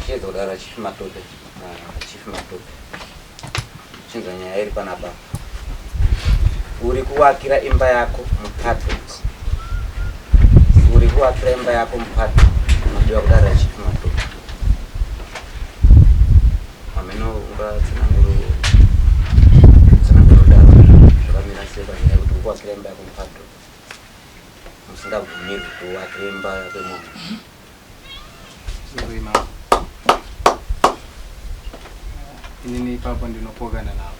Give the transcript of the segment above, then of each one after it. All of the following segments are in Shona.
Tachiedza kudaro Chief Matope, Chief Matope. Chinzwa nyaya iri panapa. Uri kuwakira imba yako mupaddock. Uri kuwakira imba yako mupaddock. Unodiwa kudaro Chief Matope. Hameno ungatsananguro tsananguro daro zvakamira sei panyaya yekuti uri kuwakira imba yako mupaddock. Musingabvumirwi kuti uwakire imba yako imomo. Sorry mama. Inini ipapo ndinopokana navo.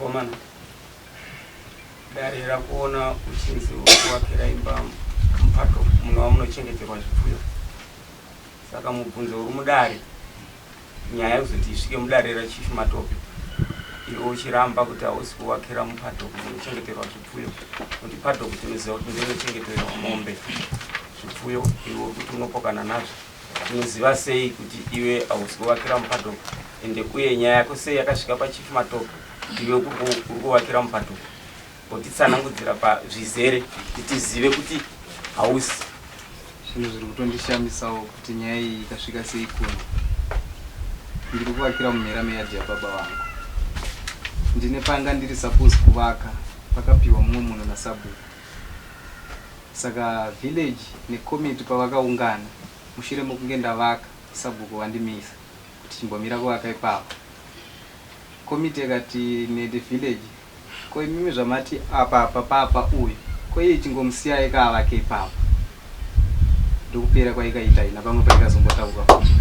Ngomana. Dare rakuona uchinzi urikuwakira imba mupato munova munochengeterwa zvipfuyo. Saka mubvunzo uri mudare, nyaya yekuzoti isvike mudare raChief Matope, iwe uchiramba kuti hausi kuwakira mupaddock munochengeterwa zvipfuyo, nokuti paddock tinoziva kuti ndoinochengeterwa mombe, zvipfuyo, iwe uri kuti unopokana nazvo. Tinoziva sei kuti iwe hausi kuvakira mupaddock ende uye nyaya yako sei yakasvika paChief Matope? Iwe uri kuvakira mupadhuku otitsanangudzira pazvizere kuti tizive kuti hausi. Zvinhu zviri kutondishamisawo kuti nyaya iyi ikasvika sei kuno. Ndiri kuvakira mumhera meyadhi yababa vangu. Ndine panga ndiri suppose kuvaka pakapiwa mumwe munhu nasabhuku. Saka village necommittee pavakaungana mushure mokunge ndavaka sabhuku vandimisa kuti chimbomira kuvaka ipapo. Komiti yakati nede village ko imimi zvamati apa apa papa uyu ko iye chingomusiyai ka avake ipapo ndokupera kwaikaita haina pamwe paikazombotaurwa futi.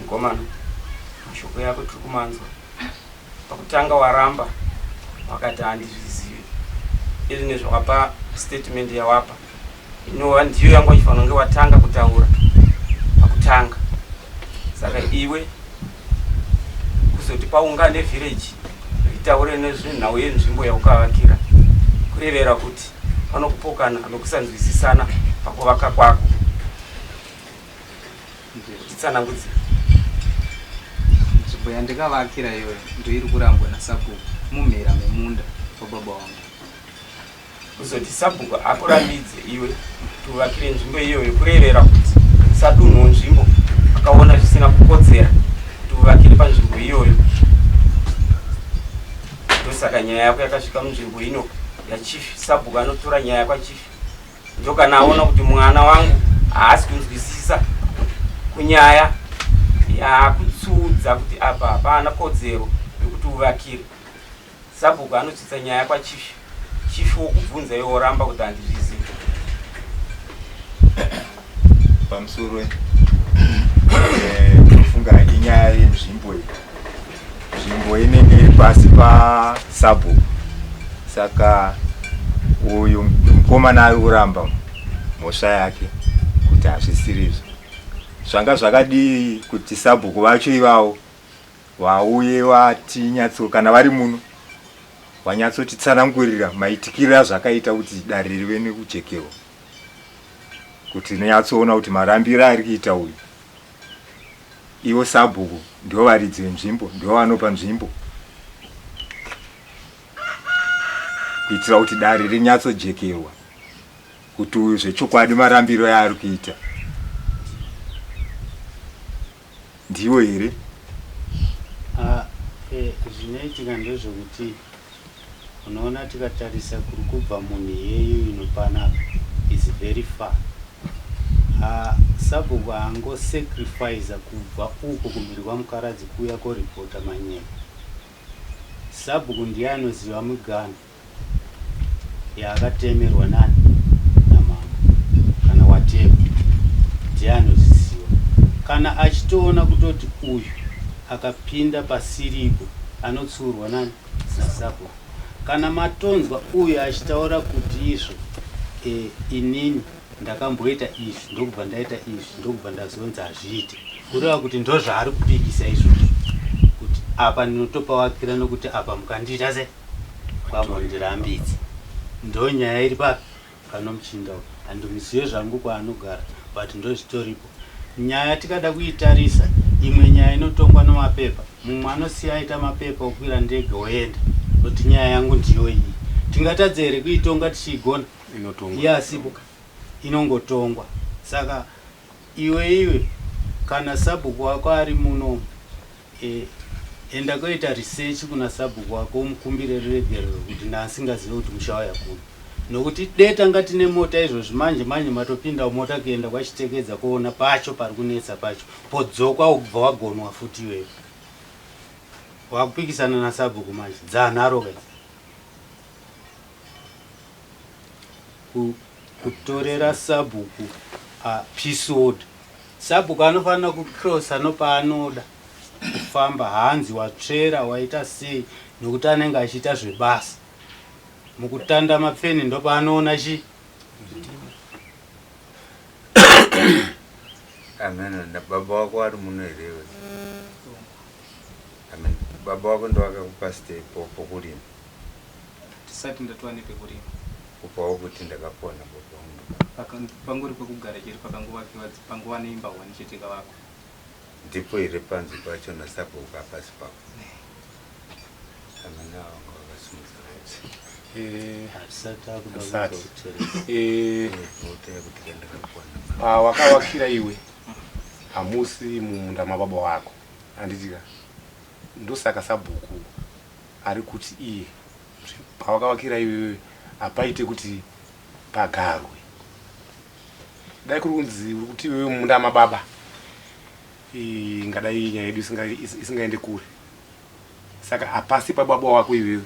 Mukomana mashoko yako tiri kumanzwa pakutanga waramba wakati handizvizivi izvi nezvawapa statement yawapa inova ndiyo yanga uchifanira kunge watanga kutaura pakutanga saka iwe kuzoti paungane village ritaure nezvenhau yenzvimbo yaukavakira kurevera kuti panokupokana nokusanzwisisana pakuvaka kwako titsanangudzira nzvimbo yandikavakira iyoyo ndoiri kurambwa nasabhuku mumhera memunda wababa wangu Kuzoti sabhuku akurambidze iwe kuti uvakire nzvimbo iyoyo kurevera kuti sadunhu nzvimbo akaona zvisina kukodzera kuti uvakire panzvimbo iyoyo. Ndosaka nyaya yako yakasvika munzvimbo ino yachief. Sabhuku anotora nyaya kwachief ndokana aona kuti mwana wangu haasi kunzwisisa kunyaya yaakutsuudza kuti apa hapana kodzero yekuti uvakire. Sabhuku anotsvitsa nyaya kwachief, chief wokubvunza iwe woramba kuti handizvizivi. Pamusoro eh, ndinofunga inyaya yenzvimbo iyi. Nzvimbo inenge iri pasi pasabhuku, saka uyu mukomana ari kuramba mhosva yake kuti hazvisirizvo. Zvanga zvakadii kuti sabhuku vacho ivavo Vauye vatinyatso kana vari muno vanyatsotitsanangurira maitikiro azvakaita kuti dare rive nekujekerwa kuti rinyatsoona kuti marambiro ari kuita uyu ivo sabhuku ndivo varidzi venzvimbo ndivo vanopa nzvimbo kuitira kuti dare rinyatsojekerwa kuti uyu zvechokwadi marambiro yaari kuita Ndiwo here? Ah, eh, zvinoitika ndezvekuti unoona tikatarisa kuri kubva munhu iyeyu ino panapa is very far. Ah, sabhuku haangosacrifice kubva uko kumhiri kwaMukaradzi kuuya koripota manyepo. Sabhuku ndiye anoziva miganhu. yaakatemerwa nani namambo kana watemwa ndiye anozviziva kana achitoona kutoti uyu akapinda pasiripo anotsuurwa nani nasabhuku kana matonzwa uyu achitaura kuti izvo e, inini ndakamboita izvi ndokubva ndaita izvi ndokubva ndazonzi hazviite kureva kuti ndozvaari kupikisa izvozvo kuti apa ndinotopawakira nokuti apa mukandiita se Kwamondirambidza. Ndonyaya iri papi pano muchinda uyu. Handimuzive zvangu kwaanogara but ndozvitoripo. Nyaya tikada kuitarisa imwe nyaya inotongwa nemapepa. Mumwe anosiya aita mapepa okwira ndege oenda oti nyaya yangu ndiyo iyi. Tingatadze here kuitonga tichiigona? Inotongwa. Iye asipo inongotongwa. Saka iwe iwe kana sabhuku wako ari muno e, enda koita research kuna sabhuku wako umukumbire ruregerero kuti ndaasingazive kuti muchauya kuno nokuti de tanga tine mota izvozvi manje manje matopinda mota kuenda kwachitekedza kuona pacho pari kunetsa pacho podzokwa ubva wagonwa futi iwewe wakupikisana nasabhuku manje dzanharo ka kutorera sabhuku uh, peace order Sabhuku anofanira kucrossa nopaanoda kufamba haanzi watsvera waita sei nokuti anenge achiita zvebasa. Mukutanda mapfeni ndopaanoona chi Amen. Baba wako ari muno here iwe? Amen. Baba wako ndowakakupa stay pokurima. Tisati ndatova nepekurima. Kupawo kuti ndakapona baba wangu. Pangori pekugara chete pakangovakiwa panguva neimba hwani chete kavakwa. Ndipo here panzi pacho nasabhuku hapasi pako. Amene wanga wakasimudza vese. Eh, Hatisati akuda Asati. kuzoteresa. eh, Mota yekuti ndakapona. pawakawakira iwe hamusi mumunda mababa wako handitika ndosaka sabhuku ari kuti iye pawakavakira iwewe hapaite kuti pagarwe dai kuri kunzi uri kuti iwewe munda mababa ingadai nyaya yedu isingaende kure saka hapasi pababa wako iwewe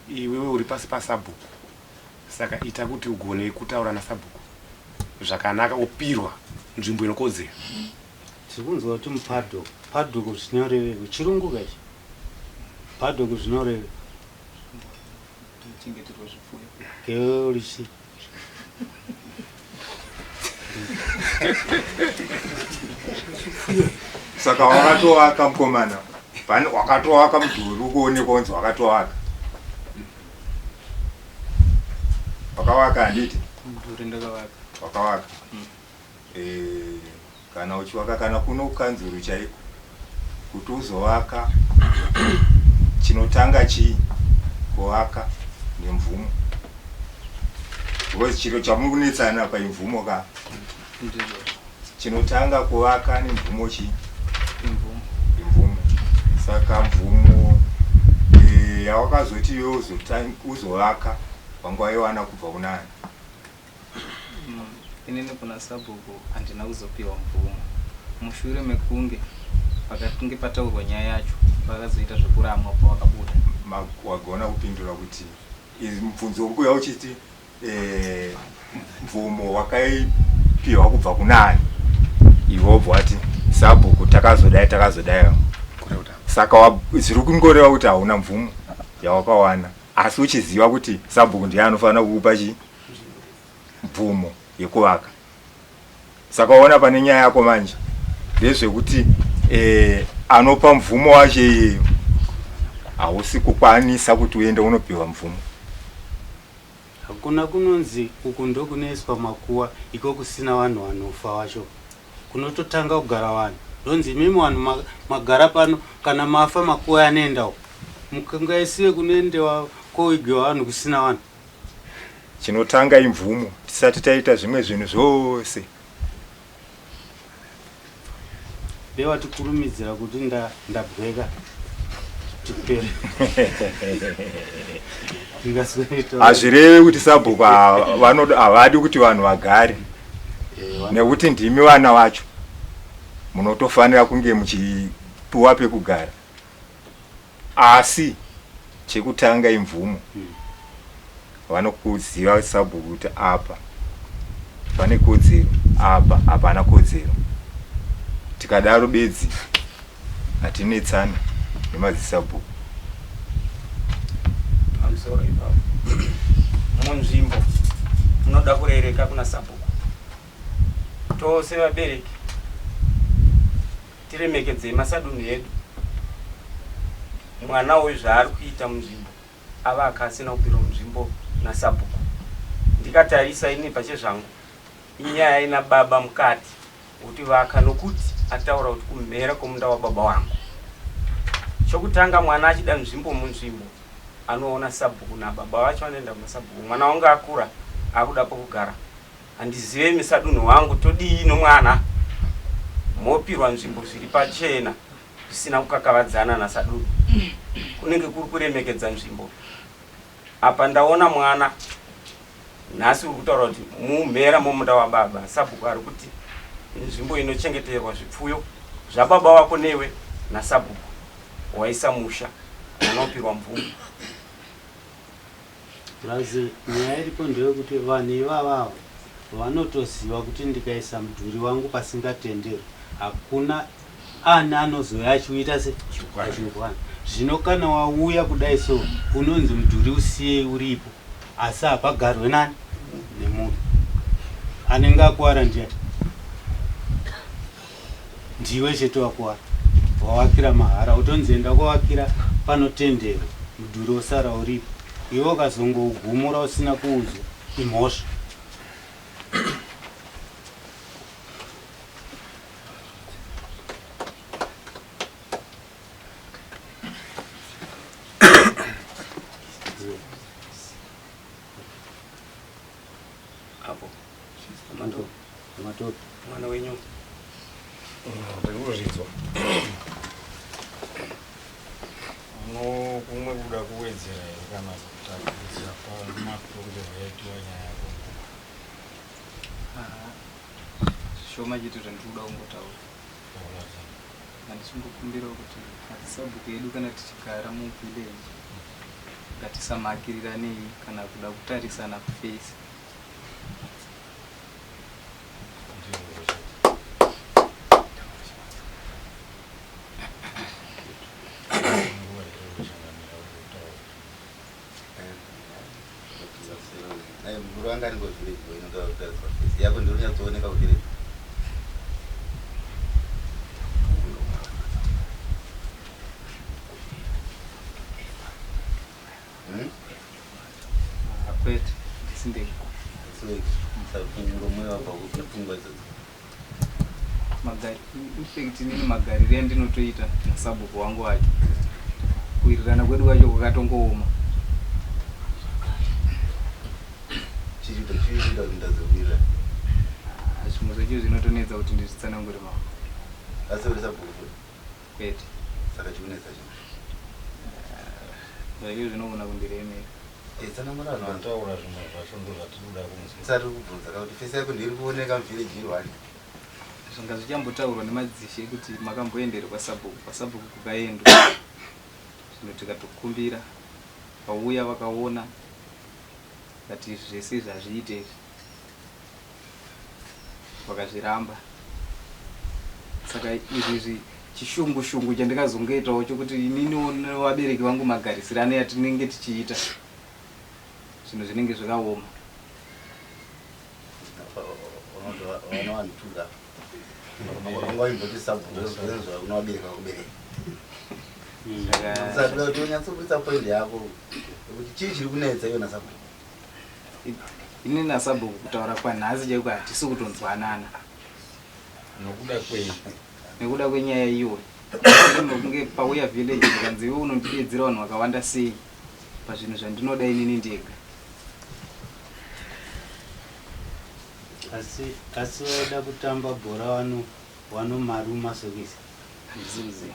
iwewe uri pasi pasabhuku saka ita kuti ugone kutaura nasabhuku zvakanaka upirwa nzvimbo inokodzera Tiri kunzwa kuti mupaddock. Paddock zvinorevei? Chirungu ka ichi? Paddock zvinorevei? Ndochengeterwa zvipfuyo. Kewe uri chii? Saka wakatowaka mukomana. Pane wakatowaka mudhuri ukuonekwa kunzi wakatowaka. Wakawaka handiti? Mudhuri ndakavaka. Wakawaka. Eh, kana uchiwaka kana kuno kukanzuru chaiko kuti uzowaka chinotanga chii kuvaka nemvumo because chiro chamukunetsana apa imvumo ka chinotanga kuvaka nemvumo chii imvumo saka mvumo eh, yawakazoti iwe uzovaka wanga waiwana kubva kunani Inini kuna sabhuku handina kuzopiwa mvumo mushure mekunge pakatinge pataurwa nyaya yacho vakazoita zvekuramwa pavakabuda. Wagona kupindura kuti mubvunzo uri kuuya uchiti eh, mvumo wakaipiwa kubva kunani iwe wobva wati sabhuku takazodai takazodai saka zviri kungoreva kuti hauna mvumo yawakawana asi uchiziva kuti sabhuku ndiye anofanira kukupa chii mvumo yekuvaka saka waona pane nyaya yako manje ndezvekuti eh, anopa mvumo wacho iyeyo hausi kukwanisa kuti uende unopiwa mvumo Hakuna kunonzi uku ndokunoiswa makuwa iko kusina vanhu vanofa wacho kunototanga kugara vanhu ndonzi imimi vanhu magara pano kana mafa makuwa anoenda uko mukangaisiwe kunoendewa koigiwa vanhu kusina vanhu Chinotanga imvumo tisati taita zvimwe zvinhu zvose. Dai watikurumidzira kuti ndabweka tipere. Hazvirevi kuti sabhuku havadi kuti vanhu vagare eh, nekuti ndimi vana vacho munotofanira kunge muchipiwa pekugara. Asi chekutanga imvumo. Vanokuziva sabhuku kuti apa pane kodzero apa hapana kodzero. Tikadaro bedzi hatinetsane nemadzisabhuku. Pamusoro ipapo munzvimbo munoda kurereka kuna sabhuku tose vabereki Tiremekedzei masadunhu edu. Mwana uyu zvaari kuita munzvimbo avaka asina kupirwa munzvimbo nasabhuku. Ndikatarisa ini pachezvangu Inyaya ina baba mukati kuti vaka nokuti ataura kuti kumhera kwomunda wababa wangu. Chokutanga mwana achida nzvimbo munzvimbo anoona sabhuku nababa vacho vanoenda kuna sabhuku mwana wangu akura akuda pokugara handizive imi sadunhu wangu todii nomwana mopirwa nzvimbo zviri pachena zvisina kukakavadzana nasadunhu kunenge kuri kuremekedza nzvimbo Apa ndaona mwana nhasi uri kutaura kuti mumhera momunda wababa. Sabhuku ari kuti inzvimbo inochengeterwa zvipfuyo zvababa wako newe nasabhuku waisa musha unopirwa mvumo. Plus nyaya iripo ndeyekuti vanhu ivava vanotoziva kuti ndikaisa mudhuri wangu pasingatenderwi hakuna Ani anozouya achiuita se achiukwana. Zvino kana wauya kudai so unonzi mudhuri usiyei uripo asi hapagarwe nani nemunhu. Anenge akuwara ndiani? Ndiwe chete wakuwara. Wawakira mahara utonzi enda kwawakira panotenderwa mudhuri osara uripo. Iwe ukazongougumura usina kuudzwa imhosva. Apo. Matope. Matope. Mwana wenyu. Ndinozvinzwa. No kumwe kuda kuwedzera here kana kutakudzira pamatongerwo yaitiwa nyaya yako? Zvishoma chete zvandiri kuda kungotaura. Handichingokumbirawo kuti madzisabhuku edu kana tichigara muvillage ngatisamakiriranei kana kuda kutarisana kuface. Naye mukuru anga ari kuvillage boy inotaura kutariswa face yako ndiyo inonyatsooneka kuvillage. Hmm? Ah, kwete ndisi ndega. So, saka muromo wabva kupi pfungwa idzodzo? Infact inini magarire andinotoita nasabhuku wangu wacho kuwirirana kwedu kwacho kwakatongooma. Chichiita kuti mutadze kuwirirana? Ah, zvimwe zvacho zvinotonetsa kuti ndizvitsanangure mama. Asi uri sabhuku futi? Kwete. Saka chikunetsa chii? Ah, zvacho zvinogona kundiremera. Eh, tsanangura vanhu vanzwe. Taura zvimwe zvacho ndozvatinoda kunzwa. Tisati kubvunza ka kuti face yako ndiiri kuoneka muvillage iri wani. Zvanga zvichambotaurwa nemadzishe kuti makamboendere kwasabhuku, kwasabhuku kukaendwa. Zvino tikatokumbira vauya vakaona vakati izvi zvese izvi hazviite izvi. Vakazviramba. Saka izvi izvi chishungu shungu chandikazongoitawo chokuti ininiwo nevabereki vangu magarisirano yatinenge tichiita zvinhu zvinenge zvakaoma. Vana vanhu tuka. Vanga vaimboti sabhuku zvinhu kuna vabereki vakubereka. Saka kuti unyatsobudisa point yako kuti chii chiri kunetsa iwe nasabhuku. Ini nasabhuku kutaura kwanhasi chaiko hatisi kutonzwanana. Nokuda kwei? Nekuda kwenyaya iyoyo. Kunge pauya village zvikanzi iwe unondidedzera vanhu vakawanda sei pazvinhu zvandinoda inini ndega. Asi asi vaida kutamba bhora vano vanomaruma sokisi. Handisi kuziva.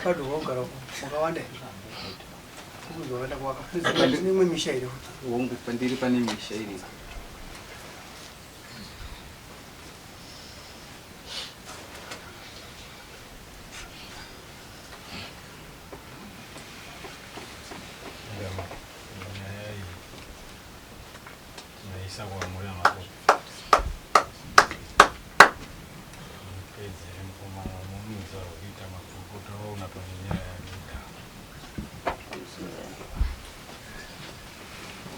Bado wakugara wakawanda here? Kuzowanda kwaka. Imwe misha here futi? Hongu, pandiri pane misha iripo. Nyaya iyi tinoisa kwamuri amako. Mupedzere mukomana munoza kuita makurukota vaona pane nyaya yake.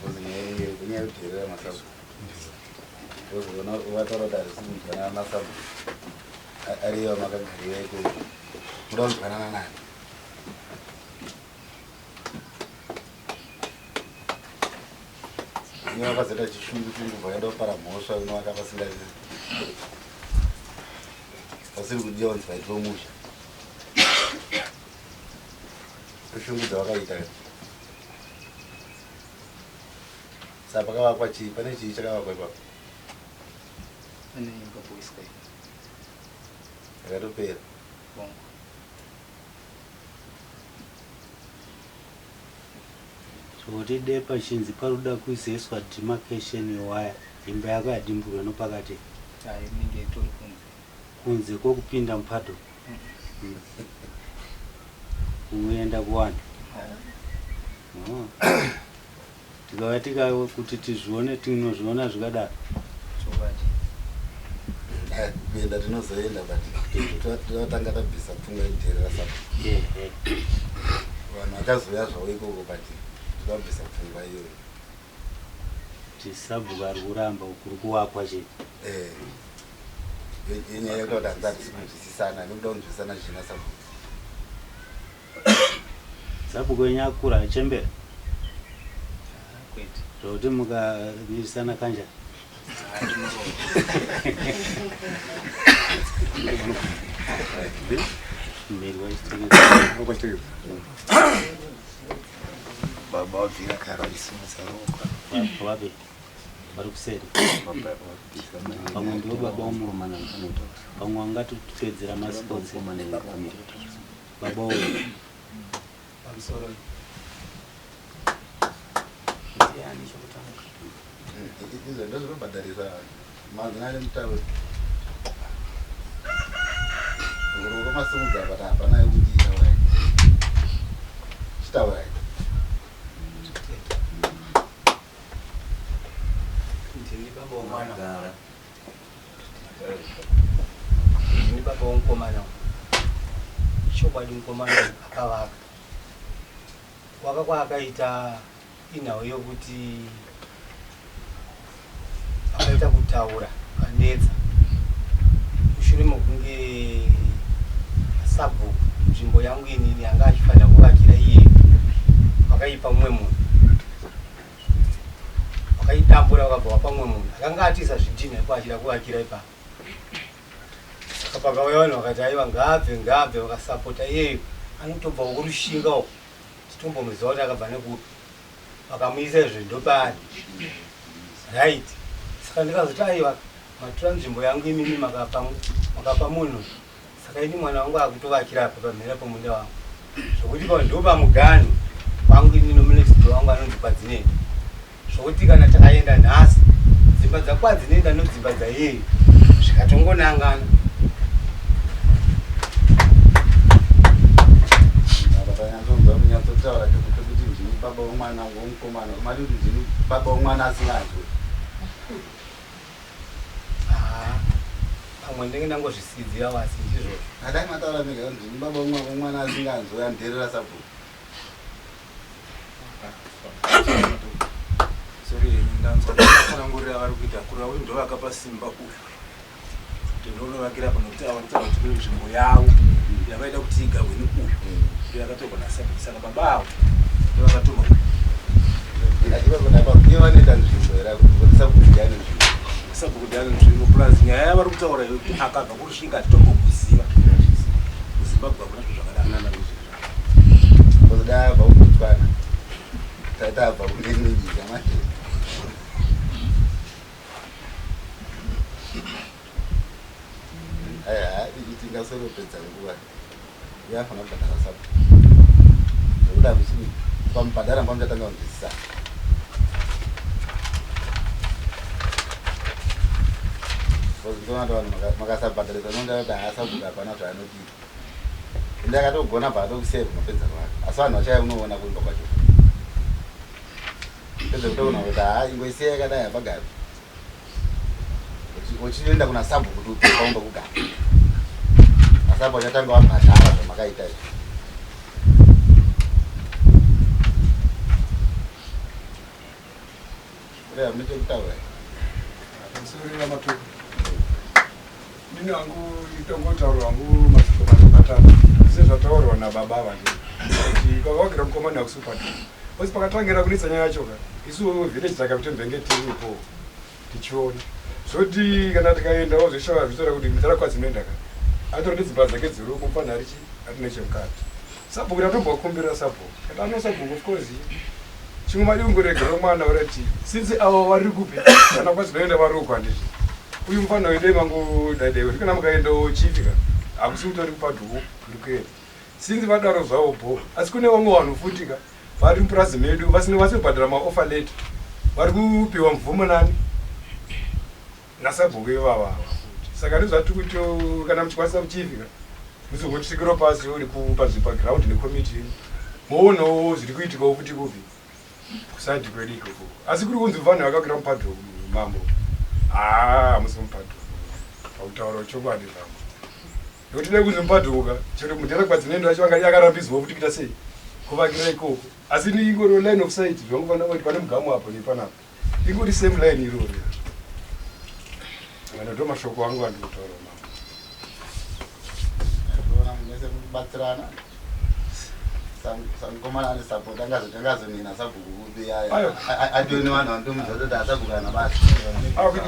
Because nyaya iyi kunyaya yekudherera masabhuku. Because vona vataura kuti hazvisi kunzwanana nasabhuku. Ariyo makagarira ikoko. Muda kunzwanana nani? Iye vakazoita chishungu chungu vaenda kupara mhosva unovaka pasinga pasiri kudiwa kunzi paitwe musha. Shungu dzavakaita. Saka pakavakwa chii? Pane chii chakavakwa ipapo? Pane imba kuiswa iyi. Yakatopera. Bongo. Zvekuti dai pachinzi parikuda kuzoiswa demarcation yewaya imba yako yadimburwa nopakati. Hayi inenge itori kunze. Kunze kwokupinda mupaddock. Kuenda kuvanhu. Oh. Tikauya tika kuti tizvione tinozviona zvakadaro. Chokwadi. Eh, kuenda tinozoenda but tinotanga tabvisa pfungwa yekudherera sabhuku. Ehe. Vanhu vachazouya zvavo ikoko but tinobvisa pfungwa iyoyo. Kuti sabhuku ari kuramba kuri kuvakwa chete. Eh. Inyaya yekuti kuti hanzi hatisi kunzwisisana nekuda kunzwisisana china sabhuku. Sabhuku wenyu akura achembera. Kwete. Zvokuti mukamirisana kanjani. Mhiri kwaChitungwiza. Baba vabvira kare vachisimudza ruoko. Vapi? Vari kuseri. Pamwe ndivo baba womurume. Pamwe vangatopedzera masports. Baba womurume. Pamusoro. Ndiani chokutanga? Izvo ndozvinobhadharisa manzina ane mutauro. Ruoko masimudza but hapana yekuti taurai. Chitaurai. Ndini baba womwana. Ndini baba womukomana uyu. Chokwadi mukomana uyu akavaka. Kuvaka kwaakaita inhau yokuti akaita kutaura kanetsa mushure mokunge sabhuku nzvimbo yangu inini yanga achifanira kuvakira iye vakaipa mumwe munhu vakaidambura vakabva vapa mumwe munhu akanga atiisa zvidhinha ipo achida kuvakira ipapo. Saka pakauya vanhu vakati aiwa ngaabve ngaabve vakasapota iyeyo anotobva kuRushinga uko titombomuziva kuti akabva nekupi vakamuisa izvo ndopaari right. Saka ndikazoti aiwa matora nzvimbo yangu imimi makapa makapa munhu saka ini mwana wangu akutovakira apa pamhera pemunda wangu zvokuti pa ndopamuganhu wangu ini nomunext door wangu anonzi Kwadzinenda zvokuti kana takaenda nhasi dzimba dzaKwadzinenda nodzimba dzaiyeyo zvikatongonangana. Apa tanyatsonzwa munyatsotaura chekuti ndini baba womwana womukomana mati kuti ndini baba womwana asinganzwe. Ah, pamwe ndenge ndangozvisidzira wasi ndizvozvo. Adai mataura mega kuti ndini baba womwana asinganzwe andherera sabhuku. Sorry henyu ndanzwa matsanangurira avari kuita kureva kuti ndovakapa simba uyu kuti ndonovakira pano kuti ava kutaura kuti kune nzvimbo yavo yavaida kuti igarwe neuyu ndiyo yakatorwa nasabhuku saka baba avo ndovakatuma uyu. Ivo vanoita nzvimbo here kuti sabhuku ndiani nzvimbo? Sabhuku ndiani nzvimbo plus nyaya yavari kutaura yekuti akabva kuRushinga hatitombokuziva kuZimbabwe hakuna zvinhu zvakadaro. Because dai abva kuBotswana taita abva kune imwe nyika manje. Aya ichi tingasoropedza nguva yafanira kubhadhara sabhuku nekuti hamusi pamubhadhara pamuchatanga kunzwisisa. Because ndinoona kuti vanhu makasabhadharisa unoona kuti haasabhuku hapana zvaanotiita. Ende akatogona bva atokuseva mapedza kwake. Asi vanhu vachaya unoona kuimba kwacho. Pedza kutoona kuti haa ingoisiya yakadai hapagari. Uchienda kuna sabhuku kuti upe paumba kugara. Asi apa uchatanga wabhadhara zvamakaita izvi. Kudai hamuna chekutaura here? Pamusoro vaMatope. Ndini hangu itongotaura hangu mashoko matatu sezvataurwa nababa ava kuti kwavakira mukomana hakusi kupadhuze. Because pakatangira kunetsa nyaya yacho ka isu village takatembenge tiripo tichiona zvoti kana tikaendawo zveshawa zvitaura kuti mudhara kwadzinoenda ka atori nedzimba dzake dziripo mufana arichi ari nechemukati sabhuku tatombokumbira sabhuku kati ano sabhuku of course chimwe madi kungoregera mwana urati since avo vari kupi kana kwadzinoenda vari uko handiti uyu mufana uyu dai mangodaidewe kana mukaendawo chifi ka hakusi kuti ari kupadhuku kuri kuenda Since vadaro zvavo bho asi kune vamwe vanhu futi ka vari mupurazi medu vasina vasiri kubhadhara maoffer letter vari kupiwa mvumo nani nasabhuku ivava ava futi saka ndozvatiri kuti kana muchikwanisa kuchifi ka muzogotisvikiro pasi uri paground necommittee moonawo zviri kuitikawo futi kupi kusaidi kwedu ikoko asi kuri kunzi vanhu vakakwira mupadhoku mambo haa hamusi mupadhoku pakutaura chokwadi zvambo Nekuti dai kunzi mupadhuka chero mudhara kwadzinoenda vacho vanga yakarambidzwa futi kuita sei kuvakira ikoko asi ni ingori line of sight zvangofanira kuti pane mugamu apo nepanapa ingori same line iroro kana ndo mashoko angu andikutaura mama mese mukubatsirana samukomana ane support angazoti angazonina sabhuku kupi atone vanhu vandomudza kuti asabhuku ana basa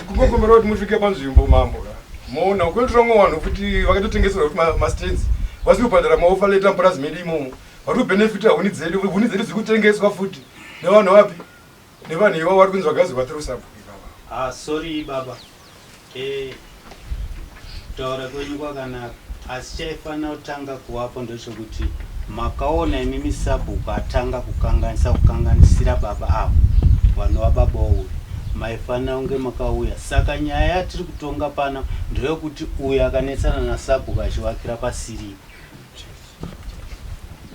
kungokumbira kuti musvike panzvimbo mambo ka Moona kune vamwe vanhu futi vakatotengeserwa futi mastands vasiri kubhadhara maofa leta mupurazi medu imomo vari kubenefita huni dzedu huni dzedu dziri kutengeswa futi nevanhu vapi nevanhu ivavo vari kunzi vagazirwa through sabhuku ivava. Ah, sorry baba eh, kutaura kwenyu kwakanaka asi chaifanira kutanga kuvapo ndechekuti makaona imimi sabhuku atanga kukanganisa kukanganisira baba avo vanova baba uyu maifanira kunge makauya saka nyaya yatiri kutonga pano ndeyekuti uyu akanetsana nasabhuku achivakira pasiripo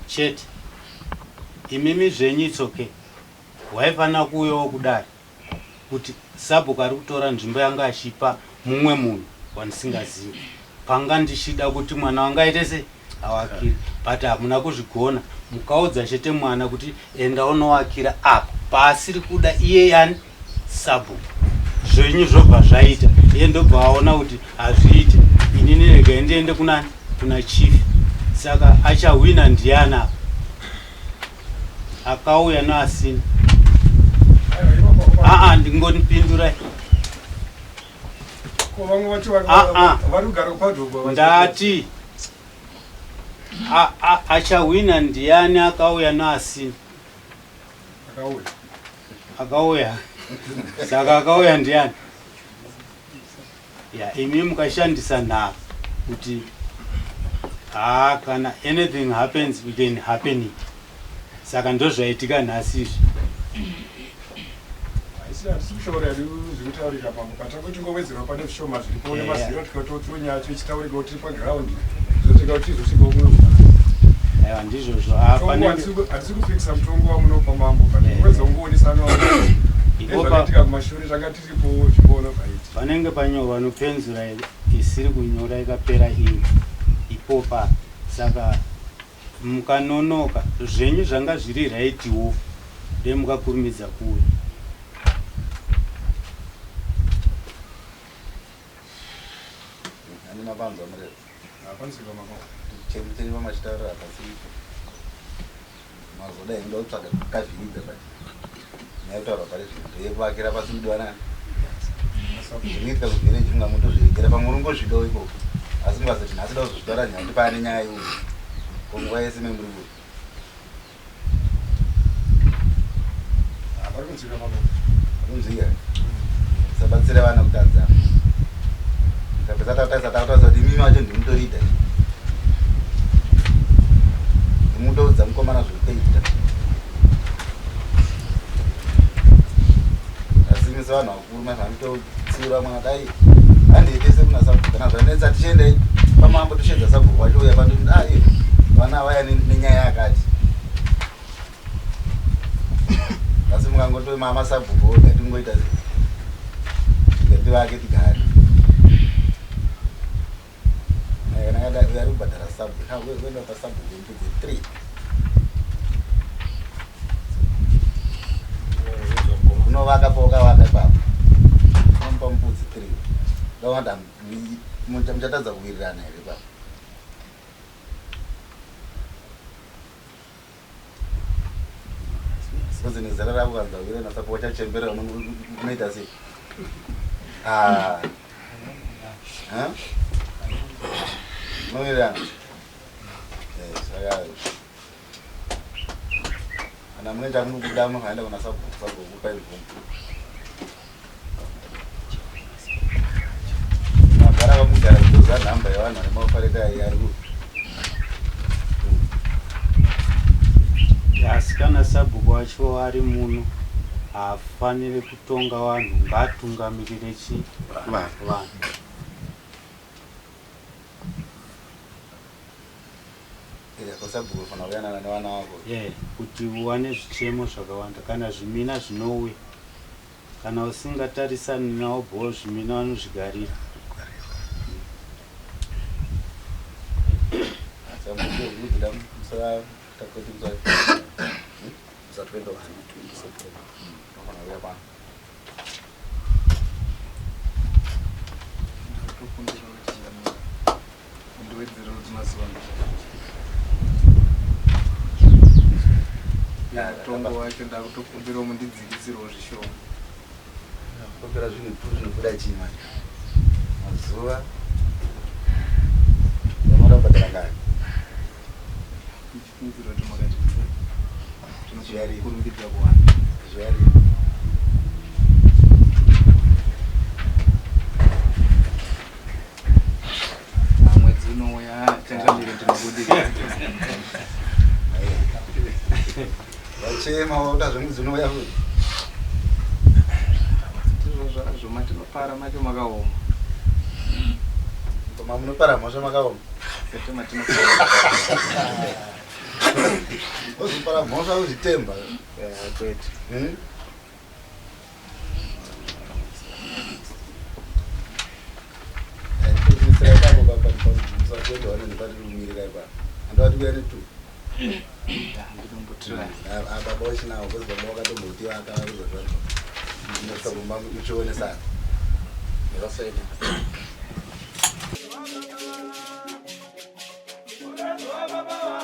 chete imimi zvenyu its okay waifanira kuuyawo kudare kuti sabhuku ari kutora nzvimbo yanga achipa mumwe munhu wandisingazivi panga ndichida kuti mwana wanga aite sei awakire but hamuna kuzvigona mukaudza chete mwana kuti enda unowakira apa paasiri kuda iye yani sabhuku zvenyu zvobva zvaita iye ndobva aona kuti hazviite inini regai ndiende kunani kuna chief saka achahwina ndiani apa akauya noasina aa ndingonipindurai Ah, ah. Ndati achahwina ndiani akauya noasina akauya saka akauya ndiani ya imi mukashandisa nharo kuti haa kana anything happens we can happen it saka ndozvaitika nhasi izvi Hatisi kushoora hedu zviri kutaurika pamwe but tangoti tingowedzerawo pane zvishoma zviripo nemaziro tikatotiwo nyaya yacho ichitaurika kuti tiri paground zvotika kuti tizosvika umwe aiwa ndizvozvo ah, hatisi kupikisa mutongo wamunopa mambo but kuwedza kungoonesana nezvakaitika kumashure tanga tiripo zvingoona zvaiti panenge panyorwa nopenzura isiri kunyora ikapera ingi ipopa saka Mukanonoka zvenyu zvanga zviri right wo dai mukakurumidza kuuya. Ani mapanzwa mureza. Hapanzwika mama. Chemu chenyu vamachitaurira pasiripo. Mazoda henyu kutsvaga kukavhiridza but nyaya yekutaurwa pari zvino ndeyekuvakira pasi kudiwa nani. Zvinoitika kuvhireji munga mutozviregera pamwe uri ngozvidawo ikoko asi mukazoti nhasi da kuzozvitaura nyaya kuti paane nyaya iuyu ko nguva yese memuri kuri. Vari kunzwika mama. Kunzwika. Tisabatsira vana kutadza. Tapedza tatarisa takutaridza kuti imimi vacho ndimutorida. Ndimutoudza mukomana zvekuita. Asi imi sevanhu vakuru manje vanototsiura mwana dai handei tese kuna sabhuku kana zvanetsa tichiendai pamambo toshedza sabhuku wacho uya pandoti ah eh, vana vaya nenyaya yakati. Asi mukangotoi mama sabhuku oga tingoita tivake tigare. Kana kada ari kubhadhara sabhuku, kuenda pasabhuku mbudzi 3. Unovaka pawakavaka ipapo. Unomupa mbudzi 3. Ndawanda muchatadza kuwirirana here ipapo? Because nezera rako kanza uire nasabhuku wachachemberera unoita sei? Ah. Huh? Unowirirana? Eh, saka kana mune chamunobuda munofanira kuna sabhuku, sabhuku kupai mvumo. Magara vamugara kutoziva nhamba yevanhu vane maopareta ari ku Asi kana sabhuku wacho ari muno haafanire kutonga vanhu ngaatungamirire chi Vanhu. vanhu. Sabhuku unofanira kuyanana nevana vako. Eh, kuti uwane zvichemo zvakawanda kana zvimina zvinouya kana usingatarisani nawo bhoo zvimina vanozvigarira. Sabhuku ukudzida musara takoti musara. Musa 21 20 September. Unofanira kuuya pano. Ndakutokumbira kuti mundiwedzere kuti mazuva mutongo wacho ndakutokumbirawo mundidzikisirewo zvishoma. Kumbira zvinhu tu zvinobuda chii manje? Mazuva unoda kubhadhara ngani? Ndichifungidzira kuti makati tu Zviarimo. zvinokurumbidza kuwanda. Zviarimo. Ah, mwedzi unouya changamire ndinobudirira. Vachema wakuda zvemwedzi unouya futi. Ndizvo zvazvo matinopara macho makaoma. Koma munopara mhosva makaoma. Kwete matinopara. Wozopara mhosva uzvitemba. Eh, kwete. Hmm? Kumisira ipapo pamusakuenda nepatiri kumirira ipapo. Andovati kuya netu. Ndinombotry. Baba wachinawo because baba wakatomboti vakazozva. Ndosvika kumba muchionesana. Ndakasaita. Baba